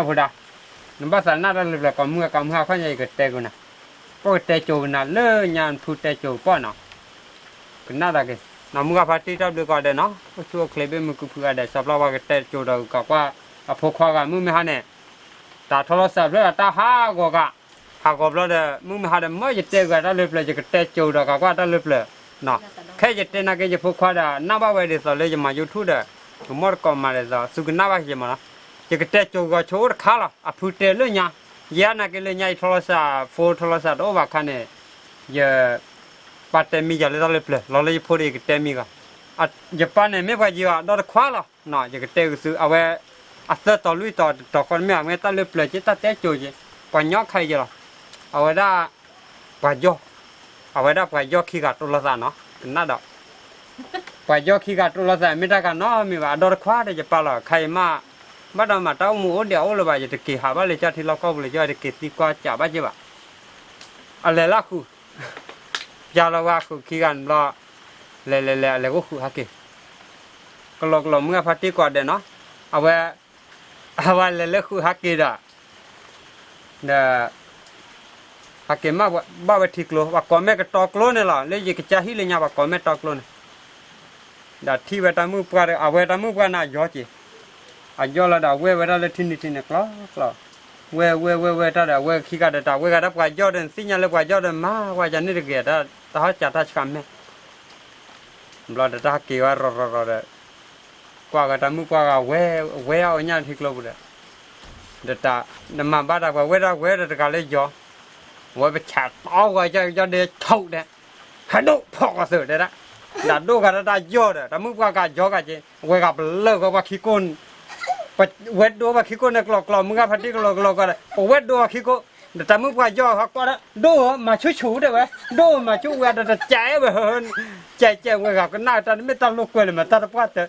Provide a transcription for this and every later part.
ဖိဒၣ်, နဘၣ်သးနၢ်တၢ်လၢပျၢၤ ကိးမုၢ်ဂၤကိးမုၢ်ဂၤခီညါ ယကတဲက့ၤနၤ, ပကတဲကၠိကနၤလၢညါ နဖုတဲကၠိပီၢ်နီၤ, ကနၣ်တၢ်က့ၤ, နီၢ်မုၢ်ဂၢ်ဖါတံၢ်တၢ်ဘျုးကိးဂၤဒဲးနီၤ, အိၣ်ဆူၣ်အိၣ်ချ့ဘၣ်မုာ်ကုဖုဂၤဒဲး စီၤပျၢ်ဝါကတဲကၠိဒီး ကကွၢ်အဖိခွါဂၤ မုၢ်မ့ၢ်ဟါန့ၣ်, တၢ်ထီလီၤစၢ်ဖျၢၣ်ဒီးတၢ်ဟးဂီၤဂၤ, ဟးဂီၤဘျီဒီး မုၢ်မ့ၢ်ဟါဒီး မ့ၢ်ယတဲဂၤတၢ်လၢပျၢၤ ယကတဲကၠိဒီး ကကွၢ်တၢ်လၢပျၢၤ, ခဲယတဲနာ်က့ ယဖိခွါဒီး နၢ်ဘၣ်ဝဲဒ်သိးလၢယမၤ YouTube ဒီး ကမီၣ်တကိးမၤဒ်သိး သုကနၣ်ဘၣ်ယမးနီၤ, ယကတဲကၠိဂီၤဆိတခါလီၤ အဖုတဲလၢညါ, ယဲနာ်က့လၢညါ ယထီလီၤစၢ် ဖိထီလီၤစၢ်တအိၣ်ဘၣ်ခါန့ၣ်, ယ ပာ်တဲမံယၤလၢတၢ်လၢပျၢၤ လီၤလၢယဖိဒီးယကတဲမံဂီၤ, ယပၢ်န့ၣ်မ့ၢ်ပှၤယံၤအီၤဒီတခွါလီၤ, ယကတဲဂ့ၤသု အဝဲ အသၢတီၤလွံၢ်တီၤတတီၤဃီတမ့ၢ် အမ့ၢ်တၢ်လၢပျၢၤက့ တၢ်တဲကၠိက့, ပှၤညီခါအံၤက့လီၤ, အဝဲဒၣ် ပှၤယီၢ်, အဝဲဒၣ်ပှၤယီၢ်ခံဂၤတိၢ်လိာ်သးနီၤ ကနၣ်ဒီး ပှၤယီၢ်ခံဂၤတိၢ်လိာ်သး မ့ၢ်တၢ်ဂၤနီတမံၤဘၣ် အဒီတခွါဒီးယပၢ်လီၤ ခါအံၤမး, ဘၣ်ဒီးမၤတၢ်အိၣ်မူအိၣ်ဒံးအအိၣ်လၢၤဘၣ် ယတက့ၤဟးဘၣ်လၢကၠၢ်ထံလီၢ်ကီၢ်ပူၤလၢၤ ယတက့ၤသံကွၢ်စးဘၣ်က့ဘၣ်, အလဲၤလၢဃုာ်, ပျၢ်လီၤဝဲဃုာ်ခံဂၤန့ၣ်ဘျီ, လဲၤလဲၤလဲၤ အလဲၤဃုာ်ဟးက့ၤ, ကလီကလီမုၢ်ဂၢ်ဖါတံၢ်ကိးဂၤဒဲးနီၤ, အဝဲ အဝဲလဲၤလၢဃုာ်ဟးက့ၤဒီး ဒီး ဟးက့ၤမးဘၣ်ဝဲထံကျိ ပှၤကိးမဲာ်ကတီၤကျိန့ၣ်လီၤ လၢယကစၢ်ဟံၣ်လၢညါ ပှၤကိးမဲာ်တီကျိန့ၣ်, ဒီးထံၣ်ဝဲတၢ်မုၣ်ပှၢ်ဒီး အဝဲတၢ်မုၣ်ပှၢ်န့ၣ် အယီၢ်က့ၤ, အယီၢ်လီၤဒီး အဝဲၢ်ဝဲဒၣ်လၢထံနံၤထံးန့ၣ် ကျီကျီ, ဝဲၢ်ဝဲၢ်ဝဲၢ်ဝဲတၢ်ဒီး အဝဲၢ်ခံဂၤဒီး တၢ်ဝဲၢ်ဂၤဒီးပှၤယီၢ်ဒီး နသ့ၣ်ညါလၢပှၤယီၢ်ဒီး မၤဝဲယၤန့ၣ်တဂ့ၤ တၢ်ဟီၣ်စးတၢ်ဆှးမဲာ် ဘျီဒီးတၢ်ဟးက့ၤဝဲရီၤရီၤရီၤဒီး ကွၢ်ဂၤတၢ်မုၣ်ပှၢ်ဂၤဝဲ ဝဲအီၣ်ညၣ်ထံကျိပူၤဒီး ဒီးတၢ် နမၤဘၣ်တၢ်ပှၤဝဲၢ်တၢ်ဝဲၢ်ဒီးတဂၤလၢယီၤ, ဝဲပဆးတီဝဲယီၤဒီး ဆိးဒီး ဟဲဒိၣ်ဖီၣ်ကီၢ်သုးတဲဒၣ်, ဒီးဒိၣ်ဂၤတၢ်တၢ်ယီၤဒီး တၢ်မုၣ်ပှၢ်ဂၤယီၤဂၤက့ၤ ဝဲဂၤပလၢၢ်ဝဲပှၤခံကိၢ် ဝဲဒိၣ်ပှၤခံကိၢ်န့ၣ် ကျီကျီမုၢ်ဂၢ်ဖါတံၢ်ကလီကလီကီးဒီး ပဝဲဒိၣ်ပှၤခံကိၢ်, ဒီးတၢ်မုၣ်ပှၢ်ယီၤဟီကွၢ်ဒီး ဒိၣ်ဧၢ မၤဆူၣ်ဆူၣ်တဲဝဲ, ဒိၣ်ဧၢ မၤဆူၣ်ဝဲဒီးတကဲဝဲ, ကဲကဲဝဲဂၤကနၣ်တၢ် တမ့ၢ်တၢ်လိာ်ကွဲလၢၤမး တၢ်တပှၢ်တၢၢ်,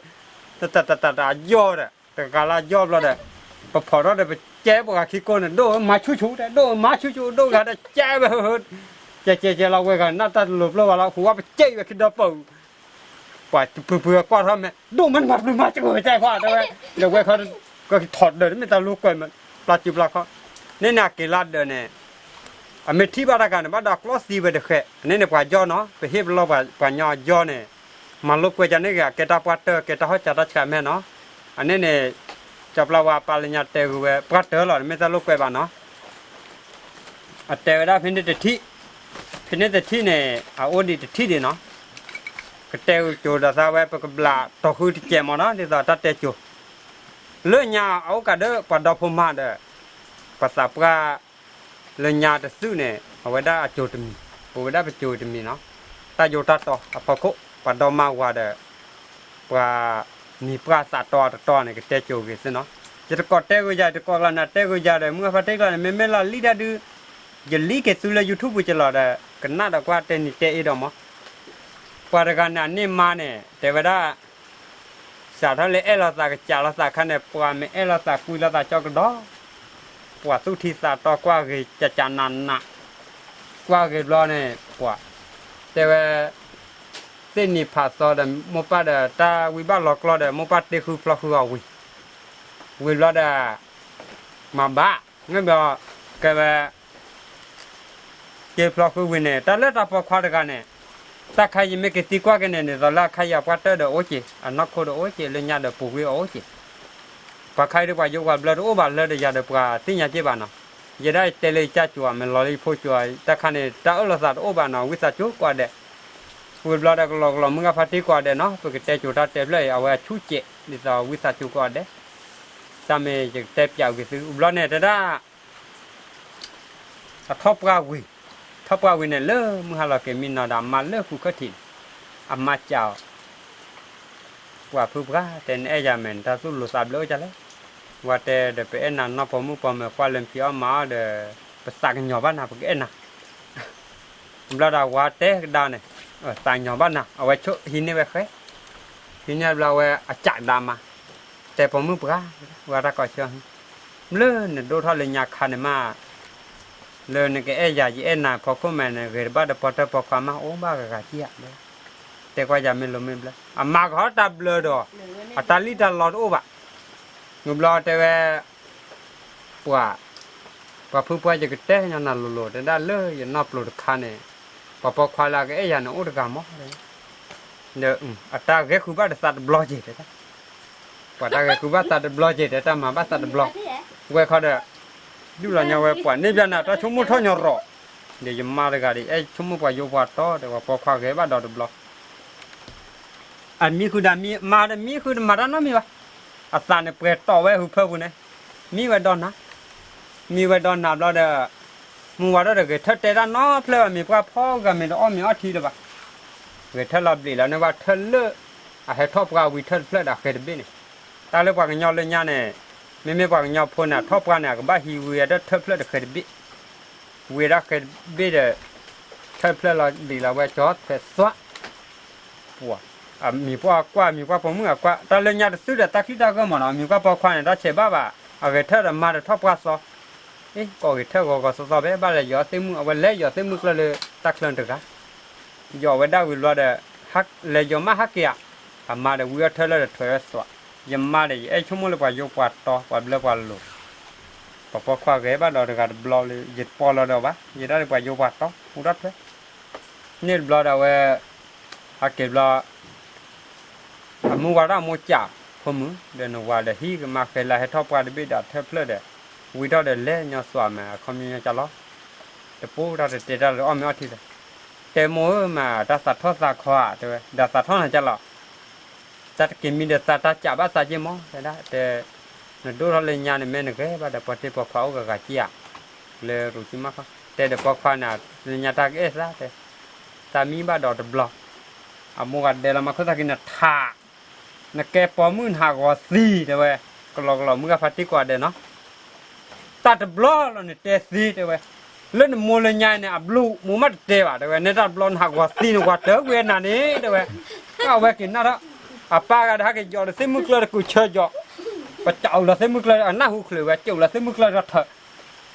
တၢ်တၢ်တၢ်တၢ်ယီၤဒီး တဂၤလၢယီၤဘျီဒီး ပဖီၣ်ထီၣ်ဒီး ပကဲပှၤဂၤခံကိၢ်န့ၣ် ဒိၣ်ဧၢ မၤဆူၣ်ဆူၣ်တဲ ဒိၣ်ဧၢ မၤဆူၣ်ဆူၣ် ဒိၣ်ဂၤဒီးကဲဝဲ, ကဲကဲကဲလီၤဝဲဂၤနၢ်တၢ်တလိၤပျိၢ်ဘၣ်လီၤ ဟူဝဲပကဲဝဲခံဒီပုၢ် ပှၤပုၢ်ပုၢ်ကွၢ်ထီၣ်မဲာ် ဒိၣ်မးနမၤပျုၤမၤစၢၤဝဲတဲခွါတဲဝဲ, ဒီးဝဲခီ ကထီၣ်ဒၢးတမ့ၢ်တၢ်လိာ်ကွဲမး, ပျၢ်စုပျၢ်ခီ, န့ၣ်န့ၣ်အက့ၤလၢဒၢးန့ၣ်, အမ့ၢ်ထံၣ်ဘၣ်တၢ်ဂၤန့ၣ် ဘၣ်ဒီးကျီသံဝဲတဃဲ, န့ၣ်န့ၣ်ပှၤယီၤနီၤ ပဟ့ၣ်ပလီၢ်ပှၤညီယီၤန့ၣ်, မၤလိာ်ကွဲယၤန့ၣ်ဂ့ၤ အကဲတၢ်ပှၢ်တၢၢ် ကဲတၢ်ဟီၣ်စးတၢ်ဆှးမဲာ်နီၤ, အန့ၣ်န့ၣ်, စီၤပျၢ်ဝါပၢ်လၢညါတဲဂ့ၤဝဲ ပှၢ်တၢၢ်လီၤ တမ့ၢ်တၢ်လိာ်ကွဲဘၣ်နီၤ အတဲဝဲဒၣ်ဖဲန့ၣ်တထံၣ်, ဖဲန့ၣ်တထံၣ်န့ၣ် အအိၣ်ဒံးတထံၣ်ဒံးနီၤ, ကတဲဂ့ၤကၠိဒီးသးဝဲ ပကဘျးတီၤဃုတကဲးမးနီၤ ဒ်သိးတၢ်တဲကၠိ, လၢညါအအိၣ်ကးဒီးပှၤဒီဖိမါဒီး ပှၤသးပှၢ်လၢညါတသုးန့ၣ် အဝဲဒၣ်အကၠိတမံၤ, ပဝဲဒၣ်ပကၠိတမံၤနီၤ, တၢ်ယိးတၢ်တီၤအဖီခိၣ် ပှၤဒီမါဝၤဒီး ပှၤနံၤပှၢ်သးတီၤအတတီၤန့ၣ် ကတဲကၠိဂ့ၤသုနီၤ, ယတကိးတဲဂ့ၤယၤ တကိးကျါန့ၣ် တဲဂ့ၤယၤဒီး မုၢ်အဖါတ့ကျါန့ၣ် မ့မ့ၢ်လီၤလံတၢ်ဒုး, ယလံက့ၤသုလၢ YouTube ပူၤကလီၤဒီး ကနၣ်ဒီးကွၢ်တဲနံၤတဲအ့ဒီးမး, ပှၤတဂၤန့ၣ် အန့ၢ်မါန့ၣ် တဲဝဲဒၣ် စးထီၣ်လၢအဲၣ်လိာ်သးကစးလိာ်သးခါန့ၣ် ပှၤမ့ၢ်အဲၣ်လိာ်သးကွံလိာ်သးကၠီကဒီး, ပှၤသူၣ်ထံသးတီကွၢ်ဂ့ၤ ကကနးနး, ကွၢ်ဂ့ၤဘျီန့ၣ် ပှၤ တဲဝဲ သ့ၣ်နံၤဖးသီဒီး မိၢ်ပၢ်ဒီးတၢ်ဝံဘၣ်လီၤကျီဒီး မိၢ်ပၢ်တ့ဃုဖျီဃုအီၤဝံၤ, ဝံၤဘျီဒီး မၤဘၣ်, မ့ၢ်ဘျီ ကဲဝဲ က့ၤဖျီဃုဝံၤန့ၣ် တၢ်လၢတၢ်ပိာ်ခွါတဂၤန့ၣ်, တၢ်ခါယမ့ၢ်က့ၤသံကွၢ်က့ၤန့ၣ် ဒ်သိးလၢအခါယၤပှၢ်တၢၢ်ဒီးအိၣ်က့ၤ အနီၢ်ခိဒီးအိၣ်က့ၤ လၢညါဒီးပူၤကွံာ်အအိၣ်က့ၤ, ပှၤခါအံၤဒီးပှၤယိးပှၤဘျၢတအိၣ်ဘၣ်လၢဒီးယၤဒီးပှၤသ့ၣ်ညါက့ၤဘၣ်နီၤ, ယဲဒၣ်ယတဲလၢယကၢ်ကၠိၤ မ့ၢ်လီၤလၢယဖိကၠိၤ တၢ်ခါန့ၣ် တၢ်အၢၣ်လီၤသးတအိၣ်ဘၣ်နီၤ ဝံသးစူၤကိးဂၤဒဲး, ဝံၤဘျီဒီးကလီကလီမုၢ်ဂၢ်ဖါတံၢ်ကိးဂၤဒဲးနီၤ ပကတဲကၠိၤတၢ်တဲဖျၢၣ်အံၤ အဝဲအဆူၣ်စဲး ဒ်သိးဝံသးစူၤကိးဂၤဒဲး, တၢ်မ့ၢ်ယကတဲပျးဝံၤသု ဝံၤဘျီန့ၣ် တဲဒၣ် အထီၣ်ပှၢ်ဝံၤ, ထီၣ်ပှၢ်ဝံၤန့ၣ် လၢမုၢ်ဟါလီၤက့ၤမံနီၤဒီး အမါလၢဃုခၢၣ်ထံးန့ၣ်, အမါစံးအီၤ, ပှၤဖုပှၢ် တဲနအဲၣ်ယၤမဲာ် နတၢ်သူၣ်လိၤသးဘျၢအိၣ်ကလဲၣ်, ဝဲတဲဒီးပအဲၣ်နၤနီၢ်ပိာ်မုၣ်ပိာ်မၢၤ ကွၢ်လၢနဖံးအီၣ်မၤအီၣ်ဒီး ပသးကညီၤဘၣ်နၤ ပကအဲၣ်နၤ ဘျီဒီးဝဲတဲကဒါန့ၣ်, သးကညီၤဘၣ်နၤ အဝဲဆိၣ်ဟံးန့ၢ်ဝဲဃဲ, ဟံးန့ၢ်ဘျီဝဲအစးကဒါမး, တဲပိာ်မုၣ်ပှၢ်, ဝဲတၢ်ကိးဆၢ, လၢနဒိၣ်ထီၣ်လၢညါခါန့ၣ်မး, လၢနကအဲၣ်ယၤ ယအဲၣ်နၤဖီခိၣ်မဲာ်န့ၣ် ဂ့ၤတဘၣ်ဒီးပှၤတၢၢ်ပိာ်ခွါမး အိၣ်ဘၣ်ဂၤဂၤကံၢ်ဧါ, တဲကွၢ်ယၤမ့ၢ်လိၤမ့ၢ်ဘျၢ, အမၤကဟီတၢ်ဘျၢဒီး, အတၢ်လံၣ်တၢ်လီတအိၣ်ဘၣ်, မ့ၢ်ဘျီတဲဝဲ ပှၤ, ပှၤဖုပှၢ်ယကတဲညီနၤလိၤလိၤ တဲဒၣ်လၢယနီၢ်ပျိၤတခါန့ၣ်, ပှၤပိာ်ခွါလၢအကအဲၣ်ယၤန့ၣ်အိၣ်တဂၤမး, ဒီးအတၢ်ဂဲၤဃုာ်ဘၣ်ဒီးသးတဘျီက့ၤတဲ, ပှၤတၢ်ဂဲၤဃုာ်ဘၣ်သးတဘျီက့ၤတဲ တၢ်မၤဘၣ်သးတဘျီ, ဝဲခီဒီး, ဒုၣ်လီၤညီဝဲပှၤန့ၣ်ဘျီန့ၣ် တၢ်ဆိကမိၣ်ထီၣ်ညီရီၤ, ဒီးယမါတဂၤဒီး အဲၣ်ဆိကမိၣ်ပှၤယိပှၤတီဒီး ပှၤပိာ်ခွါဂဲၤဘၣ်ဒီးတဘျီ အမံဃုာ်ဒီးမံ, မါဒီးမံဃုာ်တမၤတၢ်နီတမံၤဘၣ်. အသးန့ၣ်ပှဲၤတီၢ်ဝဲဟူးဖၢပူၤန့ၣ်, မံဝဲဒီနၤ, မံဝဲဒီနၤဘျီဒီး, မုၢ်ဝါထီၣ်ဒီးဂဲၤထၢၣ်တဲတၢ်နီတဖျၢၣ်ဘၣ် မံၤပှၢ်ဖီဂၤမ့ၢ်တအီၣ်မ့ၤအီထံလၢၤဘၣ်. ဂဲၤထၢၣ်လီၤဘျံးလီၤန့ၢ်ဘၣ်ထၢၣ်လၢ, အဟဲထီၣ်ပှၢ်ဝံၤထၢၣ်တဖျၢၣ်ဒီးအဃဲၤတဘ့ၣ်န့ၣ်, တၢ်လၢပှၤကညီလၢညါန့ၣ်, မ့မ့ၢ်ပှၤကညီဖိန့ၣ် အထီၣ်ပှၢ်န့ၣ် အကဘၣ်ဟံးဝံၤအတၢ်ထၢၣ်တဖျၢၣ်ဒီးဃဲၤတဘ့ၣ် ဝံၤဒၣ်ဃဲၤတဘ့ၣ်ဒီး, ထၢၣ်တဖျၢၣ်လီၤဘျံးလီၤဝဲကၠီထွဲသွး, ပှၤ, အမံၤပှၢ်ကွၢ် မံၤပှၢ်ပိာ်မုၣ်အကွၢ် တၢ်လၢညါတစုဒီးတၢ်ချံတၢ်ဂၢၢ်မးနီၤ မံၤပှၢ်ပိာ်ခွါန့ၣ် တၢ်ဆဲးဘၣ်ဘၣ်, အဂဲၤထၢၣ်ဒီးမါဒီးထီၣ်ပှၢ်စီ, အ့ ကိးဂဲၤထၢၣ်ဂီၤဂီၤစီစီဖဲ ဘၣ်လဲၤယီၤသ့ၣ်မုၣ် အဝဲလဲၤယီၤသ့ၣ်မုၣ်ကျၢၢ်လၢတၢ်ချၢတဂၤ ယီၤဝဲဒၣ်ဝံၤဘျီဒီး, လဲၤယီၤမးဟးက့ၤဧါ, အမါဒီးဝံအီၣ်ထၢၣ်လၢဒီးထွဲဝဲသွး, ယမါဒီးယအဲၣ်ဆိကမိၣ်လၢပှၤယိပှၤတီ ပှၤဘျၢပှၤလိၤ, ပှၤပိာ်ခွါဂဲၤဘၣ်ဒီးတဂၤတဘျီလၢ ယတပိာ်လီၤဒီးဘၣ် ယဒၣ်လၢပှၤယိပှၤတီ ဟူထီၣ်ထွဲ, န့ၣ်တဘျီဒီးအဝဲ, ဟးက့ၤဘျီ အမုၢ်ဝါထီၣ်အမိၢ်ကး, ဖိမုၣ်ဒီးနဝၤဒီးဟံၣ်ကမါဃဲၤလၢဟဲထီၣ်ပှၢ်တဘ့ၣ်ဒီးထၢၣ်ဖျၢၣ်ဒီး, ဝံထီၣ်ဒီးလဲၤညီသွးမး အခီပညီကလီၤ, တပိာ်တၢ်တတဲတၢ်လၢအီၣ်မ့ၤအီထံဒီး, တဲမိၢ်ဧၢမး တၢ်သးထီၣ်သးခီဧါ တဲဝဲ ဒီးသးထီၣ်နၤကလီၤ, တၢ်တက့ၤမံဒီးသးတၢ်ကးဘၣ်သးက့ၤမး တဲဒၣ်တဲ နဒိၣ်ထီၣ်လၢညါန့ၣ် မ့ၢ်နဂဲၤဘၣ်ဒီးပှၤတ့ပှၤခွါအိၣ်ဂၤဂၤက့ဧါ, လၢရူးကံမးခီ တဲဒီးပိာ်ခွါန့ၣ် လၢညါတၢ်ကအဲၣ်သးတဲ, သးမံဘၣ်ဒီးတဘျီ, အမိၢ်ဂၤဒဲးလီၤမၤခိၣ်သးက့ၤနထး, နကဲပိာ်မုၣ်နဟးဂီၤသံတဲဝဲ, ကလီကလီမုၢ်ဂၤဖါတံၢ်ကွၢ်ဒဲးနီၤ တၢ်တဘျီလီၤနတဲသ့တဲဝဲ, လၢနမိၢ်လၢညါအံၤန့ၣ် အဘျုးမိၢ်မးတတဲဘၣ်တဲဝဲ, နဲတၢ်တဘျီနဟးဂီၤသံနကွၢ်တၢ်ကွံာ်နၤန့ၣ်တဲဝဲ, အဝဲက့ၤနၢ်ထီၣ်, အပၢ်ဂၤဒီးဟဲက့ၤယီၤဒီးသ့ၣ်မုၣ်ကျၢၢ်တကုးဆၢယီၤ, ပကးအိၣ်လီၤသ့ၣ်မုၣ်ကျၢၢ်အနၢ်ဟူချုးဝဲ ကးအိၣ်လီၤသ့ၣ်မုၣ်ကျၢၢ်တထၢၣ်,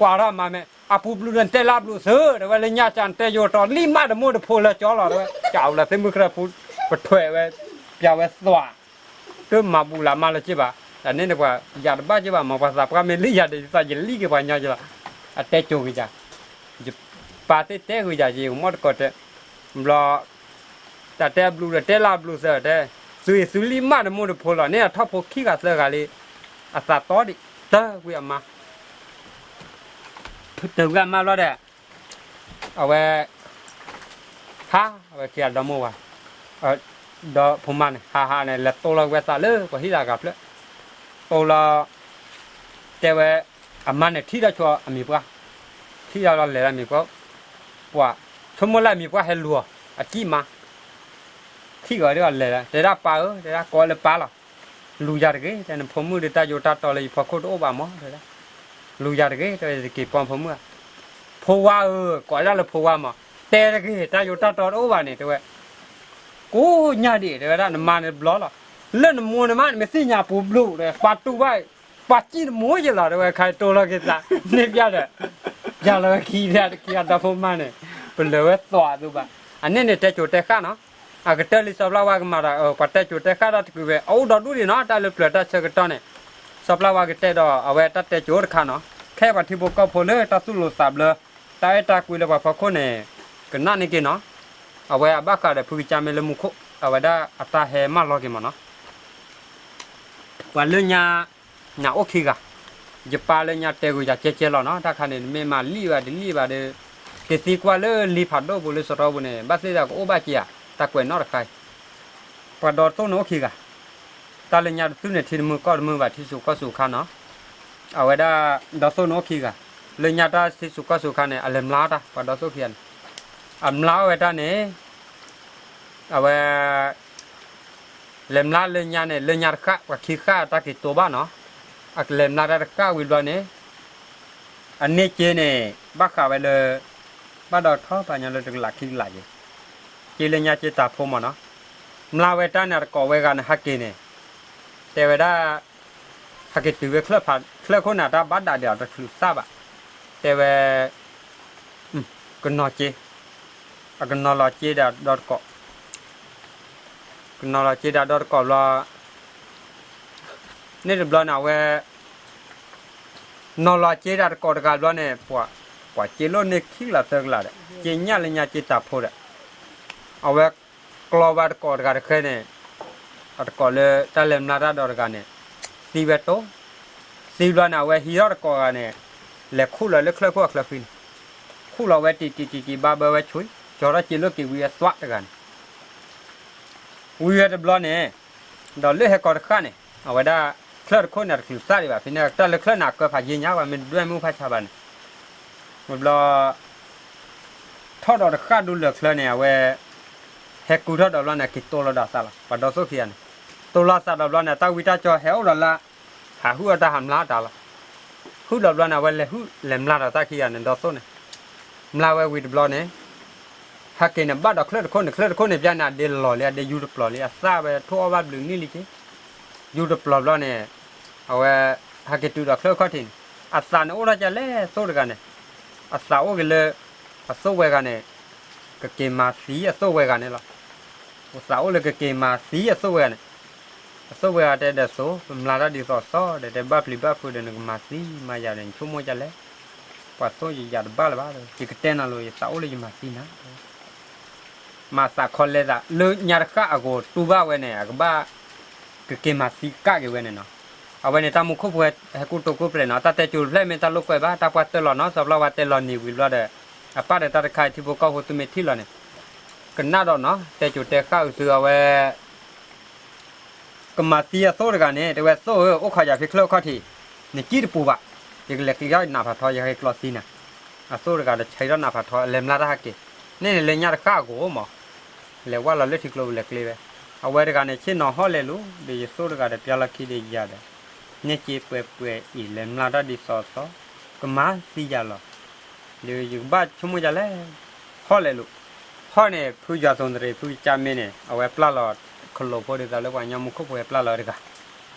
ကွၢ်ထီၣ်မးမ့ၢ် အပူၤဘျုးဒီးနတဲလၢအဘျုးသ့တဲဝဲ, လၢညါကၢနတဲယိၤတီၤလံမးတမိၢ်တဖိလၢကၠီလီၤတဲဝဲ, ကးအိၣ်လီၤသ့ၣ်မုၣ်ကျၢၢ်ပူၤ, ပထွဲးဝဲ, ပျးဝဲသွး တမၤဘူၣ်လၢ်မၤလၢၤက့ဘၣ်, အန့ၣ်န့ၣ်ပှၤ, ယၤတဘၣ်က့ဘၣ် မ်ပှၤသးပှၢ်မ့ၢ်လံယၤဒီးယသးယလံက့ၤပှၤညီက့လီၤ, အတဲကိၤက့ၤယၤ, ယပၢ်သ့ၣ်တဲဂ့ၤယၤက့ၤ ကမီၣ်တကိးတဲ, ဘျီ, တၢ်တဲအဘျုးဒီးတဲလၢအဘျုးသ့တဲ, သုသုလံမးတမိၢ်တဖိလီၤ န့ၣ်အထီၣ်ဖိခံဂၤသၢဂၤလံ, အသးတီဒံး, တၢ်ကွံာ်အမါ တၢ်ကွံာ်အမါဘျီဒီး, အဝဲ ဟးဝဲခံဂၤဒီမိၢ်ဝၤ, ဒီဖိမါန့ၣ် ဟးဟးန့ၣ် လဲၤတိလီၤဝဲသးလၢပှၤဟံၣ်လၢအဂၤဖျၢၣ်, တိလီၤ, တဲဝဲ, အမါန့ၣ်ထံၣ်ထီၣ်ဆိအမံၤပှၢ်, ထံၣ်ထီၣ်လီၤလဲၤလၢမံၤပှၢ်, ပှၤ, ဆိကမိၣ်လၢအမံၤပှၢ်ဟဲလူၤအီၤ, အစံၣ်မါ ထံၣ်ဂီၤဒီးလဲၤလီၤ တဲဒၣ်ပၢ်ဧၢ တဲဒၣ်ကိးလၢပၢ်လီၤ, လူၤယၤတဂ့ၤ တဲနဖိမုၣ်ဒီးတၢ်ယိးတၢ်တီလၢယဖီခိၣ်တအိၣ်ဘၣ်မး တဲဒၣ်, လူၤယၤတဂ့ၤ တဲဝဲယက့ၤပိာ်ဖိမုၣ်ဧါ, ဖိဝါဧၢ ကိးဒၣ်လၢဖိဝါမး, တဲတဂ့ၤ တၢ်ယိးတၢ်တီတအိၣ်ဘၣ်န့ၣ် တဲဝဲ, ကိးညါဒံး တဲဝဲဒၣ် နမါန့ၣ်တဘျီလီၤ, လၢနမိၢ်န့ၣ်မး နမ့ၢ်သ့ၣ်ညါပူၤဘျုး တဲဝဲ ပှၤတူၢ်ဘၣ် ပှၤစံၣ်နမိၢ်ယလီၤ တဲဝဲ ခါတိလီၤက့ၤသး န့ၢ်ပျၢ်ဒီး, ယၤလီၤဝဲခံ တခံဂၤဒီဖိမါန့ၣ်, ပလၢာ်ဝဲသွးအသိးဘၣ်, အန့ၣ်န့ၣ်တဲကိၤတဲဃၣ်နီၤ, အကတၢၢ်လံစီၤပျၢ်ဝါကမၤဒီး ပှၤတဲကိၤတဲဃၣ်တၢ်တကုၤဝဲ အအိၣ်ဒီဒူၣ်ဒံးနီၤ တၢ်လၢပျၢၤတၢ်ဆၢကတီၢ်န့ၣ်, စီၤပျၢ်ဝါကတဲဒီး အဝဲတၢ်တဲကိၤတခါနီၤ, ခဲပှၤထံဖိကီၢ်ဖိလၢတၢ်သူၣ်လိၤသးဘျၢ, တၢ်အဲၣ်တၢ်ကွံလၢပှၤဖီခိၣ်န့ၣ်, ကနၣ်န့ၢ်က့ၤနီၤ, အဝဲအဘၣ်ဃးဒီးဖုကစၢ်မ့ၢ်လၢမူခိၣ် အဝဲဒၣ်အတၢ်ဟဲမၢလီၤက့ၤမးနီၤ ပှၤလၢညါ, နအိၣ်ခံဂၤ, ယပၢ်လၢညါတဲဂုာ်ယၤကဲကဲလီၤနီၤ တၢ်ခါန့ၣ် မ့ၢ်မၤလံၣ်ဘၣ်တလံၣ်ဘၣ်ဒီး, ကသံကွၢ်လၢလံဖးဒိၣ်ပူၤလၢစီၤတီပူၤန့ၣ် ဘၣ်သ့ၣ်သးကအိၣ်ဘၣ်က့ၤဧါ, တၢ်ကွဲးနီၣ်တခါအံၤ, ပှၤဒီးသိၣ်န့ၣ်အိၣ်ခံဂၤ, တၢ်လၢညါတသုန့ၣ်ထံတမုၢ်ကီၢ်တမုၢ်ဘၣ် ထံဆူၣ်ကီၢ်ဆူၣ်ခါနီၤ, အဝဲဒၣ်, ဒီးသိၣ်န့ၣ်အိၣ်ခံဂၤ, လၢညါတၢ်ထံဆူၣ်ကီၢ်ဆူၣ်ခါန့ၣ် အလဲၤမျါတၢ် ပှၤဒီးသိၣ်ခံဂၤန့ၣ်, အမျါဝဲတၢ်န့ၣ် အဝဲ လဲၤမျါလၢညါန့ၣ် လၢညါတဃၣ် ပှၤခံဃၣ်တၢ်က့ၤတိၤဘၣ်နီၤ, အကလဲၤမျါတၢ်တဃၣ်ဝံၤဘျီန့ၣ်, အန့ၢ်က့န့ၣ် ဘၣ်ဃးဝဲလၢ, ဘၣ်ဒီးထီၣ်ပှၤညီလၢတကလးခံကလးက့ၤ, က့လၢညါက့တၢ်ဖိမးနီၤ, မျါဝဲတၢ်န့ၣ် အတကိးဝဲဂၤန့ၣ်ဟးက့ၤန့ၣ်, တဲဝဲဒၣ် ဟဲက့ၤတုၤဝဲချၢၣ်ဖးချၢၣ်ခိၣ်န့ၣ် တၢ်ဘၣ်ဒၣ်ဒီးအတချုးသၣ်ဘၣ်, တဲဝဲ, ကနီၤက့, အကနီၤလီၤက့ဒီးဒီတကိး, ကနီၤလီၤက့ဒီးဒီတကိးဘျီ, န့ၣ်တဘျီန့ၣ် အဝဲ နီၤလီၤစ့တၢ်တကိးတဂၤဘျီန့ၣ် ပှၤစ့လိၣ်န့ၢ်ခံကလးသၢကလးဒီး စ့ညၣ်လၢညါစ့တၤဖိဒီး အဝဲကျီဘၣ်တကိးတဂၤတဃဲန့ၣ် အတကိးလၢတၢ်လဲၤမျါတၢ်ဒီးတဂၤန့ၣ် သံဝဲတိၢ်, သံဘျီန့ၣ် အဝဲဟံးထီၣ်တကိးဂၤန့ၣ် လဲၤခူၣ်လီၤလၢချၢၣ်ခိၣ်အချၢဃံန့ၣ်, ခူၣ်လီၤဝဲတံၢ်တံၢ်တံၢ်တံၢ်ဘၣ်ဘၢဝဲဆူ ကၠီထီၣ်စ့လိၣ်က့ၤဝံအသွးတဂၤန့ၣ် ဝံဝဲတဘျီန့ၣ် ဒီးလၢဟဲကီးတဃၣ်န့ၣ် အဝဲဒၣ်ချၢၣ်တခိၣ်န့ၣ် တချုးသၣ်ဒံးဘၣ် ဖဲန့ၣ် တၢ်လၢချၢၣ်န့ၣ် အကၢဖးယံာ်ညါ ပှၤမ့ၢ်တဒွဲၣ်မုၢ်ဖးဆါဘၣ်န့ၣ် ဝံၤဘျီ ထီၣ်ဒီးတဃၣ်ဒူလၢာ်ချၢန့ၣ် အဝဲ ဟဲကူထီၣ်ဒီးဘျီန့ၣ် က့ၤတိၢ်လီၤဒီးအသးလီၤ ပှၤဒီသိၣ်ခံဂၤန့ၣ် တိၢ်လီၤအသးဒီးဘျီန့ၣ် တၢ်ဝံတၢ်ကၠီဟဲအိၣ်ဒီးလၢ ဟးဟုၣ်အတၢ်ဟးမျါတၢ်လီၤ. ဟုၣ်ဒီးဘျီန့ၣ် အဝဲလဲၤဟုၣ်လဲၤမျါဒီးတၢ်ခံဂၤန့ၣ် ဒီသိၣ်န့ၣ် မျါဝဲဝံၤတဘျီန့ၣ် ဟဲက့ၤန့ၣ် ဘၣ်ဒီးချၢၣ်တခိၣ်န့ၣ် ချၢၣ်တခိၣ်န့ၣ် ပျဲန့ၣ် အဒ့လီၤလံ အဒ့ယူတပျီၤလံ အသၣ်ဝဲထိၣ်အီၣ်ဘၣ်ဘျုးနံၣ်လံက့ ယူတပျီၤဘျီန့ၣ် အဝဲ ဟဲက့ၤတုၤဒီးချၢၣ်ခီၣ်ထံးန့ၣ် အသးန့ၣ်အိၣ်ထီၣ်ကလဲၣ် သိၣ်တဂၤန့ၣ် အသးအိၣ်က့ၤလၢ အသိၣ်ဝဲဂၤန့ၣ် ကက့ၤမၤသံအသိၣ်ဝဲဂၤန့ၣ်လီၤ. အသးအိၣ်လၢကက့ၤမၤသံအသိၣ်ဝဲဂၤန့ၣ် အသိၣ်ဝဲဂၤတဲဒီးသိၣ် ပမျါတၢ်ဒ်သိးသိးဒီး တဲဘၣ်ပျံၤဘၣ်ဖုးဒီး နကမၤသံမၤယၤဒီး နဆိကမိၣ်ဒ်လဲၣ် ပှၤသိၣ်ယယၤတဘၣ်လၢၤဘၣ် ယကတဲနၤလိၤ ယသးအိၣ်လၢယမၤသံနၤ မၤသးခီလဲသး လၢညါတဃၣ်အဂီၢ်တူၢ်ဘၣ်ဝဲန့ၣ် အကဘၣ် ကက့ၤမၤသံကၣ်က့ၤဝဲန့ၣ်နီၤ. အဝဲန့ၣ် တၢ်မူခိၣ်ဖိဟဲကူတိာ်ကူပျဲးနီၤ တၢ်တဲစိၤတဖျၢၣ်မ့ၢ်တၢ်လိာ်ကွဲဘၣ် တၢ်ပှၢ်တၢၢ်လီၤနီၤ စီၤပျီဝါတဲလီၤန့ၣ်ဝံၤဘျီဒီး အပၢ်ဒီးတၢ်တခါအံၤထံဖိကီၢ်ဖိသုမ့ၢ်ထံၣ်လီၤန့ၣ် ကနၣ်ဒီးနီၤ တဲစိၤတဲဃၣ်အုးသုအဝဲ ကမၤသံအသိၣ်တဂၤန့ၣ် တဲဝဲသိၣ်ဧၢ အိၣ်ခိးယၤဖဲချၢၣ်ခီၣ်ထံး နစံၣ်တပူၤဘၣ် ယကလဲၤကျံးထီၣ်နးဖးထီ ယကဟဲကျီသံနၤ အသိၣ်တဂၤဒီးဆဲးထီၣ်နးဖးထီ လဲၤမျါတၢ်ဟဲက့ၤ န့ၣ်န့ၣ်လၢညါတဃၣ်အဂီၢ်မး လဲၤဝဲလီၤလၢထံကျိပူၤလဲၤကျဲဝဲ အဝဲတဂၤန့ၣ် ဆ့ၣ်နီၤဟီၣ်လဲၤလိၤ ဒီးယသိၣ်တဂၤဒီးပျၢ်လီၢ်ခံဒီးယၤဒီး န့ၢ်စ့ပှဲၤပှဲၤအံၤ လဲၤမျါတၢ်ဒ်သိးသိး ကမၤသံယၤလီၤ ဒီးယကဘၣ်ဆိကမိၣ်ဒ်လဲၣ် ဟီၣ်လဲၤလိၤ ဟီၣ်န့ၣ် ဖုယွၤသိးနရံး ဖုကစၢ်မ့ၢ်န့ၣ် အဝဲပျၢ်လီၤ ခလိာ်ဖိဒ်သိးလၢပှၤကညီမူခိၣ်ဖိဟဲပျၢ်လီၤတဂၤ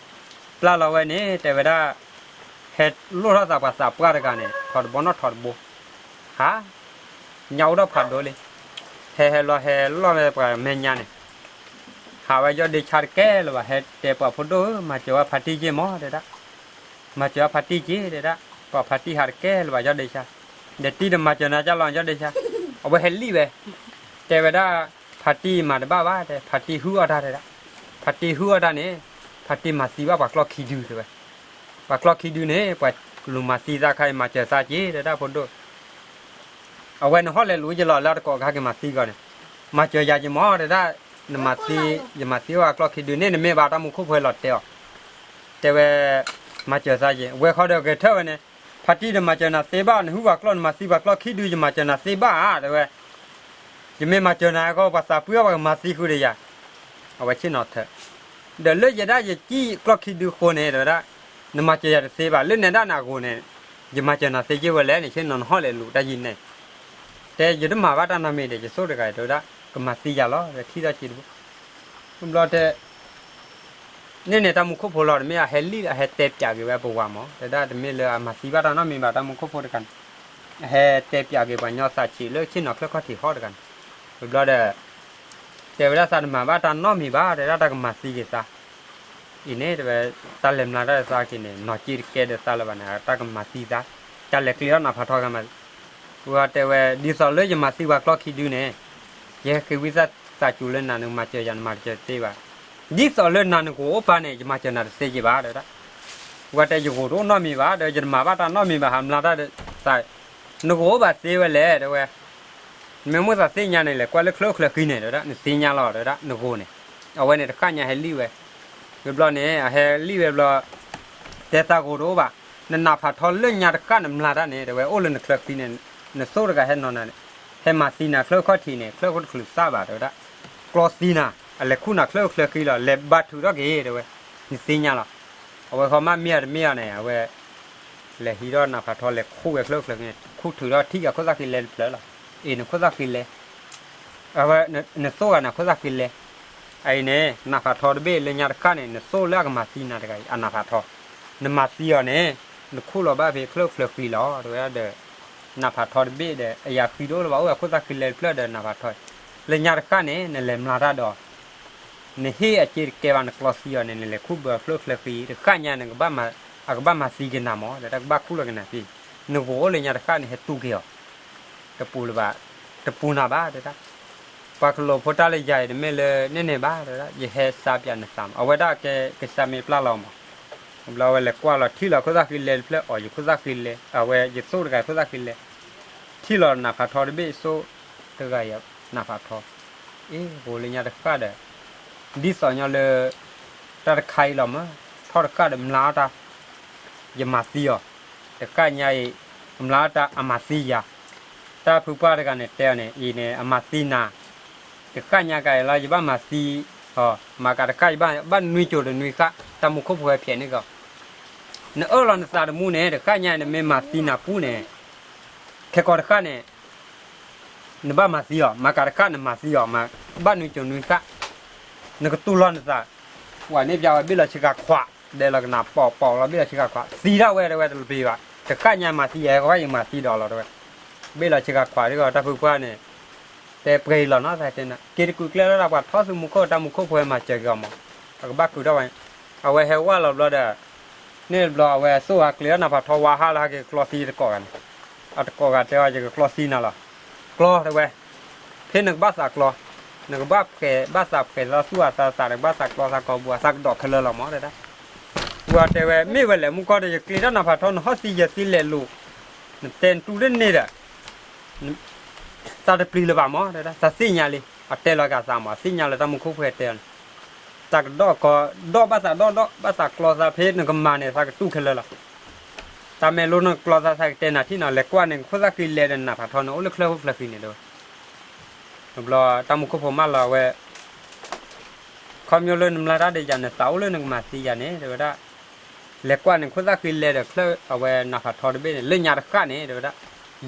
ပျၢ်လီၤဝဲန့ၣ် တဲဝဲဒၣ် ဟဲလိၣ်ထီၣ်သးပှၤသးပှၢ်တဂၤန့ၣ် ထီၣ်တဘီနီၣ်ထီၣ်တဘိ ဟး ညါအိၣ်ဒီးဖးဒိၣ်လံ ဟဲဟဲလီၤဟဲလီၤဝဲပှၤမဲာ်ညါန့ၣ် ဟးဝဲယီၢ်ဒ့ဆါတကဲလၢၤဘၣ် ဟဲတဲပှၤဖိဒိၣ်ဧၢ မၤစၢၤဝဲဖါတံၢ်က့ၢ်မး တဲဒၣ် မၤစၢၤဝဲဖါတံၢ်က့ၢ် တဲဒၣ် ပှၤဖါတံၢ်ဟးတကဲလၢၤဘၣ် ယီၢ်ဒ့ဆါ ဒီးတံၢ်ဒီးမၤစၢၤနၤကၢ်လီၤ ယီၢ်ဒ့ဆါ အဝဲဟဲလံၣ်ဝဲ တဲဝဲဒၣ် ဖါတံၢ်မၤတဘၣ်ဘၣ် တဲ ဖါတံၢ်ဟုၣ်အီၣ်တၢ် တဲဒၣ် ဖါတံၢ်ဟုၣ်အီၣ်တၢ်န့ၣ် ဖါတံၢ်မၤသံဘၣ်ပှၤကျီၢ်ခံဒု တဲဝဲ ပှၤကျီၢ်ခံဒုန့ၣ် ပှၤလူၤမၤသံသးခါအံၤ မၤစၢၤသးက့ၢ် တဲဒၣ်ဖိဒိၣ် အဝဲန့ၣ်ဟီၣ်လဲၤလိၤယလီၤ လၢတကိးခါက့ၤမၤသံဂီၢ်န့ၣ် မၤစၢၤယၤက့ၤမး တဲဒၣ် နမၤသံ ယမၤသံဝဲကျီၢ်ခံဒုန့ၣ် နမ့ၢ်ဘၣ်တၢ်မူခိၣ်ဖိဟဲလီၤတဲအီၤ တဲဝဲ မၤစၢၤသးက့ၢ် ဝဲဃီဒီးဂဲၤထၢၣ်ဝဲန့ၣ် ဖါတံၢ်ဒီးမၤစၢၤနၤသ့ဘၣ် နဟုၣ်ပှၤကျီၢ် နမၤသံပှၤကျီၢ်ခံဒု ယမၤစၢၤနၤသ့ဘၣ်ဧါ တဲဝဲ ယမ့ၢ်မၤစၢၤနၤအဂီၢ် ပှၤသးပှၢ်ပှၤကမၤသံဃုာ်ဒီးယၤ အဝဲဆ့ၣ်နီၤထၢၣ် ဒီးလၢယဲဒၣ်ယစံၣ်ကျီၢ်ခံဒုဃိန့ၣ် တဲဝဲဒၣ် နမၤစၢၤယၤတသ့ဘၣ် လၢနဲဒၣ်နၤအဂီၢ်န့ၣ် ယမၤစၢၤနၤသ့က့ၢ်ဝဲလဲၣ်န့ၣ် ဆ့ၣ်နီၤနဟီၣ်လဲၤလိၤတၢ်ယံၤန့ၣ် တဲယတမၤဘၣ်တၢ်နီတမံၤဒီး ယသိၣ်တဂၤတဲဝဲဒၣ် ကမၤသံယၤလီၤ ထံၣ်ထီၣ်စ့တဘိ ဘျီတဲ န့ၣ်န့ၣ် တၢ်မူခိၣ်ဖိလီၤ တမ့ၢ်အဟဲလံၣ် အဟဲတဲပၠးက့ၤဝဲပဝၤမး တဲဒၣ် တမ့ၢ်လၢအမၤသံဘၣ်တၢ်နီတမံၤဘၣ် တၢ်မူခိၣ်ဖိတဂၤန့ၣ် အဟဲတဲပၠးက့ၤပှၤကညီသးဆံးလၢဆ့ၣ်နီၤချၢၣ်ခီၣ်ထံးဟီၣ်တဂၤန့ၣ် ဝံၤဘျီဒီး တဲဝဲဒၣ်သးတမၤဘၣ်တၢ်နီတမံၤဘၣ် တဲဒၣ်တၢ်ကမၤသံက့ၤသး အံၤန့ၣ် တဲဝဲ တၢ်လဲၤမျါတၢ်သးက့ၤန့ၣ် နီၢ်က့တကဲဒီးသးလၢၤဘၣ်န့ၣ် တၢ်ကမၤသံသး တၢ်လဲၤကျ့ထီၣ်နးဖးထီကမၤ ဝဲတဲဝဲ ဒ်သိးလၢယမၤသံပှၤကျီၢ်ခံဒုန့ၣ် ယဟဲဃ့ဝံသးစူၤလၢနၤ နကမၤစၢၤယၤ နမၤတစၢၤတသ့ဘၣ်. ဒ်သိးလၢနၤနဂိၢ်အိၣ်ပာ်န့ၣ် ယမၤစၢၤနၤတသ့က့ဘၣ် တဲဝဲဒၣ်. ဝဲတဲယဂိၢ်တအိၣ်နီတမံၤဘၣ် ဒီး ယတမၤဘၣ်တၢ်နီတမံၤဘၣ် ဟးမျါတၢ်သး နဂိၢ်အိၣ်ဘၣ်သ့ဝဲလဲၣ် တဲဝဲ. နမ့ၢ်မိၣ်သးသ့ၣ်ညါန့ၣ် လဲၤကွၢ်လၢချၢၣ်အိၣ်ချၢၣ်ဃံန့ၣ် တဲဝဲဒၣ် နသ့ၣ်ညါလီၤ တဲဝဲဒၣ် နဂိၢ်န့ၣ်. အဝဲန့ၣ်တဃၣ်ညါဟဲလံၣ်ဝဲ ဝံၤဘျီန့ၣ် အဟဲလံၣ်ဝဲဘျီ တဲသးဂိၢ်တအိၣ်ဘၣ်. နနးဖးထီလၢညါတဃၣ်နမျါတၢ်န့ၣ် တဲဝဲ အိၣ်လၢနချၢၣ်ဃံန့ၣ် နသိၣ်တဂၤဟဲနီၤနၤန့ၣ် ဟဲမၤသံနၤချၢၣ်ခီၣ်ထံးန့ၣ် ချၢၣ်ခိၣ်တချုးသၣ်ဘၣ် တဲဝဲဒၣ်. ကျီသံနၤ အလဲၤခူၣ်နၤချၢၣ်အိၣ်ချၢၣ်ဃံလီၤ လဲၤဘါထုးထီၣ်က့ၤ တဲဝဲ နသ့ၣ်ညါလီၤ. အဝဲဃီမးမ့ၢ်အတမ့ၢ်အီၤန့ၣ် အဝဲ လဲၤဟံးထီၣ်နးဖးထီလဲၤခူၣ်ဝဲချၢၣ်အိၣ်ချၢၣ်ဃံန့ၣ် ခူၣ်ထုးထီၣ်ထံၣ်က့ၤခိၣ်သၣ်ဃံလဲတဖျၢၣ်လီၤ. အ့ၣ် နခိၣ်သၣ်ဃံလဲ အဝဲ နသိၣ်ဂၤနၤခိၣ်သၣ်ဃံလဲ အအံၤန့ၣ် နးဖးထီတဘ့ၣ်လၢညါတဃၣ်န့ၣ် နသိၣ်လၢအကမၤသံနၤတဂၤအံၤ အနးဖးထီ နမၤသံအီၤန့ၣ် နခူၣ်လီၤဘၣ်ဖဲချၢၣ်အိၣ်ချၢၣ်ဃံလီၤ တဲဝဲဒၣ်ဒီး နးဖးထီတဘ့ၣ်ဒီး အယၤဃံတအိၣ်လၢၤဘၣ် အိၣ်ဝဲခိၣ်သၣ်ဃံလဲတဖျၢၣ်ဒီးနးဖးထီ လၢညါတဃၣ်န့ၣ် နလဲၤမျါတၢ်ဒီး နဟ့ၣ်အစ့တကဲဘၣ် နကျီသံအီၤန့ၣ် နလဲၤခူၣ်ဘၢချၢၣ်အိၣ်ချၢၣ်ဃံ တဃၣ်ညါနကဘၣ်မၤ အကဘၣ်မၤသံက့ၤနၤမး တဲဒၣ် ကဘၣ်ခူၣ်လီၤက့ၤနၤသ့, နဂီၤအိၣ်လၢညါတဃၣ်န့ၣ် ဟဲတူၢ်က့ၤအီၤ, တပူၤလၢၤဘၣ်, တပူၤနၤဘၣ် တဲဒၣ်, ပှၤကလီၤဖိတၢ်လၢယၤအံၤ တမ့ၢ်လၢနဲၣ်နဲၣ်ဘၣ် တဲဒၣ်, ယဟဲစါပၠးနသးမး, အဝဲဒၣ်ကဲကစၢ်မ့ၢ်ပျၢ်လီၤမး, ဘျီဝဲလဲၤကွၢ်လီၤ ထံၣ်လီၤခိၣ်သၣ်ဃံလဲတဖျၢၣ်အီၤ ယခိၣ်သၣ်ဃံလဲ, အဝဲယသိၣ်တဂၤခိၣ်သၣ်ဃံလဲ ထံၣ်လီၤနးဖးထီတဘ့ၣ် သိၣ်တဂၤအံၤ နးဖးထီ, အ့ ဂီၤလၢညါတဃၣ်ဒီး ဒ်သိးညီလၢ တၢ်တခါအံၤလီၤမး, ထီၣ်တဃၣ်ဒီးမျါအီၣ်တၢ်, ယမၤသံအီၤ, တဃၣ်ညါအံၤ မျါအီၣ်တၢ်အမၤသံယၤ, တၢ်ဖုပှၢ်တဂၤန့ၣ်တဲအီၤန့ၣ် အံၤန့ၣ် အမၤသံနၤ, တဃၣ်ညါကၤအံၤလီၤ ယဘၣ်မၤသံ, မၤကၤတဃၣ်ယဘၣ်နွံစိၤတနွံဃၣ် တၢ်မူခိၣ်ဖိဝဲဖျဲးန့ၢ်ကီး, နအၢၣ်လီၤနသးတမူန့ၣ် တဃၣ်ညါအံၤ နမ့ၢ်မၤသံနၤပူန့ၣ် ခဲကီးတဃၣ်န့ၣ် နဘၣ်မၤသံအီၤ, မၤကၤတဃၣ်နမၤသံအီၤ, ဘၣ်နွံစိၤနွံဃၣ်, နကတူၢ်လိာ်နသး, ပှၤန့ၣ်ပျၢ်ဝဲဘ့ၣ်လီၤဆ့ကၤခွး, ဒဲးလီၤကနၣ်ပိာ်ပိာ်လီၤဘ့ၣ်လီၤဆ့ကၤခွး, သံဒၣ်ဝဲတဲဝဲတလပံၤဘၣ်, တဃၣ်ညါမၤသံယဲ ကီယမၤသံဒီးလီၤတဲဝဲ, ဘ့ၣ်လီၤဆ့ကၤခွးဒ်ကီး တၢ်ဖုပှၢ်န့ၣ် တဲပှဲၤအံၤလီၤနီၤ သးတဲနၤ က့ၤတကုာ်ကျဲလၢတၢ်ပှၤထီၣ်ဆူမူခိၣ် တၢ်မူခိၣ်ဖိဝဲမၤစၢၤက့ၤအီၤမး, အကဘၣ်ကုာ်ထီၣ်ဝဲ, အဝဲဟဲဝဲလီၤဘျီဒီး န့ၣ်ဘျီအဝဲသိၣ်ဟးကျဲၤအီၤ နးဖးထီဝါဟးလၢဟဲက့ၤကျီသံတကိးဂၤန့ၣ်, အတကိးဂၤတဲအီၤ ယကကျီသံနၤလီၤ, ကျီတဲဝဲ, ဖဲနကဘၣ်သးကျီ, နကဘၣ်ဖှဲးဘၣ်သးဖှဲးသးသူၣ်အသးသး နကဘၣ်သးကျီသးကိာ်ပူၤ အသးကဒီးခဲလၢာ်လီၤမးတဲဒၣ်, ပှၤတဲဝဲ မ့ၢ်ဝဲလဲၣ် မူကီၢ်ဒီး ယကျဲၤတၢ်နးဖးထီ နဟီၣ်သံယဲသံလဲၤလိာ်, နတဲနတူၢ်တန့ၢ်ဒီး သးတပျံၤလၢၤဘၣ်မးတဲဒၣ်, သးသ့ၣ်ညါလံ, အတဲလီၤက့ၤသးမး သ့ၣ်ညါလၢတၢ်မူခိၣ်ဖိတဲအီၤန့ၣ်, သးကဒီးကီး ဒီးဘၣ်သးဒီးဒီး ဘၣ်သးကျီသးဖဲနကမၤန့ၣ် သးကတူၢ်ခဲလၢာ်လီၤ, တၢ်မဲာ်လိနကကျီသး သးကတဲနၤထံၣ်နီၤ လဲၤကွၢ်န့ၣ် ခိၣ်သၣ်ဃံလဲဒီးနးဖးထီန့ၣ် အိၣ်လၢချၢဃိၣ်ချၢဃံန့ၣ်တဲဝဲ, ဘျီတၢ်မူခိၣ်ဖိမၢလီၤဝဲ ခီဖျိလၢနမျါတၢ်ဒီးယၤ နသးအိၣ်လၢနကမၤသံယၤန့ၣ် တဲဝဲဒၣ်, လဲၤကွၢ်န့ၣ် ခိၣ်သၣ်ဃံလဲဒီးချၢအဝဲနးဖးထီတဘ့ၣ်န့ၣ် လၢညါတဃၣ်န့ၣ် တဲဝဲဒၣ်,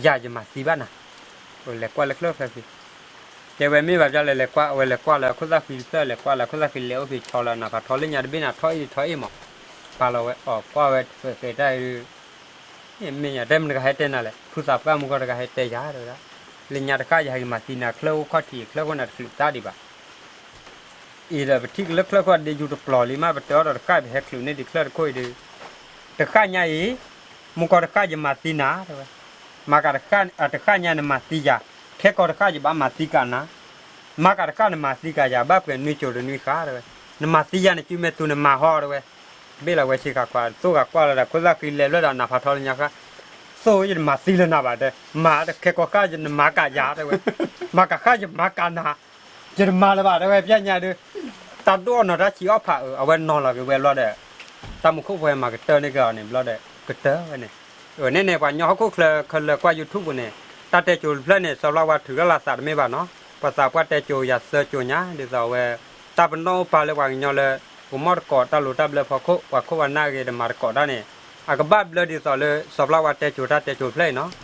ယၤယမၤသံဘၣ်နၤ, လဲၤကွၢ်လၢချၢချၢဃံ, တဲဝဲမ့ၢ်ဘၣ်ပျၢ်လဲၤလဲၤကွၢ် အဝဲလဲၤကွၢ်လၢခိၣ်သၣ်ဃံတဖျၢၣ် လဲၤကွၢ်လၢခိၣ်သၣ်ဃံလဲအိၣ်ဖဲဆီလီၤ နးဖးထီလၢညါတဘ့ၣ်န့ၣ် ထီၣ်အ့ၣ်ထီၣ်အ့ၣ်မး, ပာ်လီၤဝဲအီၤကွၢ်ဝဲဃဲးဃဲးတၢ် မ့ၢ်ညါတဲမနုၤတဂၤဟဲတဲနၤလဲၣ် ဖုသးပှၢ်မူကီၢ်တဂၤဟဲတဲယၤတဲဝဲဒၣ်, လၢညါတဃၣ်ယဟဲက့ၤမၤသံနၤချၢအိၣ်ခီၣ်ထံး ချၢခိၣ်နၤတချုးသးဒံးဘၣ်, အံၤဒီးပထံၣ်ကလၢချၢခိၣ်ဒ့ယူတပျီၤလံမး ပတဲအီၤဒီးတဃၣ် ပဟဲချုးန့ၢ်ဒံးချၢတခိၣ်အံၤဒီး, တဃၣ်ညါအံၤ, မူကီၢ်တဃၣ်ယမၤသံနၤတဲဝဲ, မၤကၤတဃၣ် တဃၣ်ညါနမၤသံယၤ, ခဲကီးတဃၣ်ယဘၣ်မၤသံကၤနၤ, မၤကၤတဃၣ်နမၤသံကၤယၤ ဘၣ်ပှဲၤနွံစိၤတနွံဃၣ်တဲဝဲ, နမၤသံယၤနစုမဲာ်သူၣ်နမၤဟီတဲဝဲ, ဘ့ၣ်လီၤဝဲဆ့ကၤခွါ သိၣ်ဂၤကွၢ်လီၤဒီး ခိၣ်သၣ်ဃံလဲဖျၢၣ်ဒီးနးဖးထီလၢညါဃၣ်, သိၣ်ယတမၤသံလၢနၤဘၣ်တဲ, မၤတခဲကီးဃၣ်ယနမၤကၤယၤတဲဝဲ, မၤကၤဃၣ်ယမၤကၤနၤ, ယတမၤလၢၤဘၣ်တဲဝဲ ပျၢ်ညါဒုး, တၢ်ဒိၣ်အနီၤတၢ်ဆံးအီၣ်ဖးအၢ အဝဲနီၤလီၤက့ၤဝဲဘျီဒီး, တၢ်မူခိၣ်ဖိမၤကတၢၢ်န့ၢ်က့ၤအီၤန့ၣ်ဘျီဒီး ကတၢၢ်ဝဲန့ၣ်, အန့ၣ်န့ၣ် ပှၤကညီဟီၣ်ခိၣ်ချၢခဲလၢာ်ကွၢ် YouTube ပူၤန့ၣ်, တၢ်တဲကိၤတဖျၢၣ်န့ၣ် စီၤပျၢ်ဝါထုးထီၣ်လၢသးတမ့ၢ်ဘၣ်နီၤ, ပှၤသးပှၢ်တဲကိၤယၤသၢကိၤညါ ဒ်သိးအဝဲ, တၢ်ပနီၣ်အိၣ်ပာ်လၢပှၤကညီလၢ, ကမီၣ်တကိးတၢ်လိၤတၢ်ဘျၢဖီခိၣ် ပှၤခိၣ်ပှၤနၢ်ဂ့ၤဒီးမၤတကိးတၢ်န့ၣ်, အကဘၣ်ဘျၢဒ်သိးလၢ စီၤပျၢ်ဝါတဲကိၤတၢ်တဲကိၤတဖျၢၣ်အံၤနီၤ,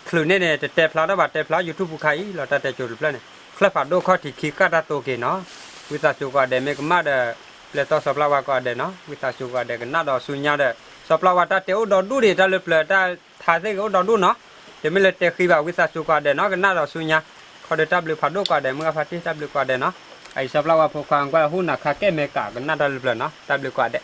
ချုးန့ၣ်န့ၣ် တတဲဖျါထီၣ်ဘၣ် တဲဖျါ YouTube ပူၤခါအံၤလီၤ တၢ်တဲကိၤတဖျၢၣ်န့ၣ်, ချၢဖးဒိၣ်ခီၣ်ထံးခံဃၣ်တၢ်တိၤက့ၤနီၤ, ဝံသးစူၤကိးဂၤဒဲးမ့ၢ်ကမၣ်ဒီး, ပျဲတီစီၤပျၢ်ဝါကိးဂၤဒဲးနီၤ ဝံသးစူၤကိးဂၤဒဲးကနၣ်ဒီးဆူညါဒီး, စီၤပျၢ်ဝါတၢ်တဲအိၣ်ဒီဒူၣ်ဒံး တၢ်လၢပျၢၤတၢ်ထါသ့ၣ်ဂ့ၤအိၣ်ဒီဒူၣ်နီၤ, တမ့ၢ်လၢတဲဃံဘၣ် ဝံသးစူၤကိးဂၤဒဲးနီၤ ကနၣ်ဒီးဆူညါ, ခီဒီးတၢ်ဘျုးဖးဒိၣ်ကိးဂၤဒဲး မုၢ်ဂၤဖါတံၢ်တၢ်ဘျုးကိးဂၤဒဲးနီၤ, အံၤစီၤပျၢ်ဝါဖိခွါကွၢ်ဟူၣ်နၤခါကဲမဲာ်ကး ကနၣ်တၢ်လၢပျၢၤနီၤ တၢ်ဘျုးကိးဂၤဒဲး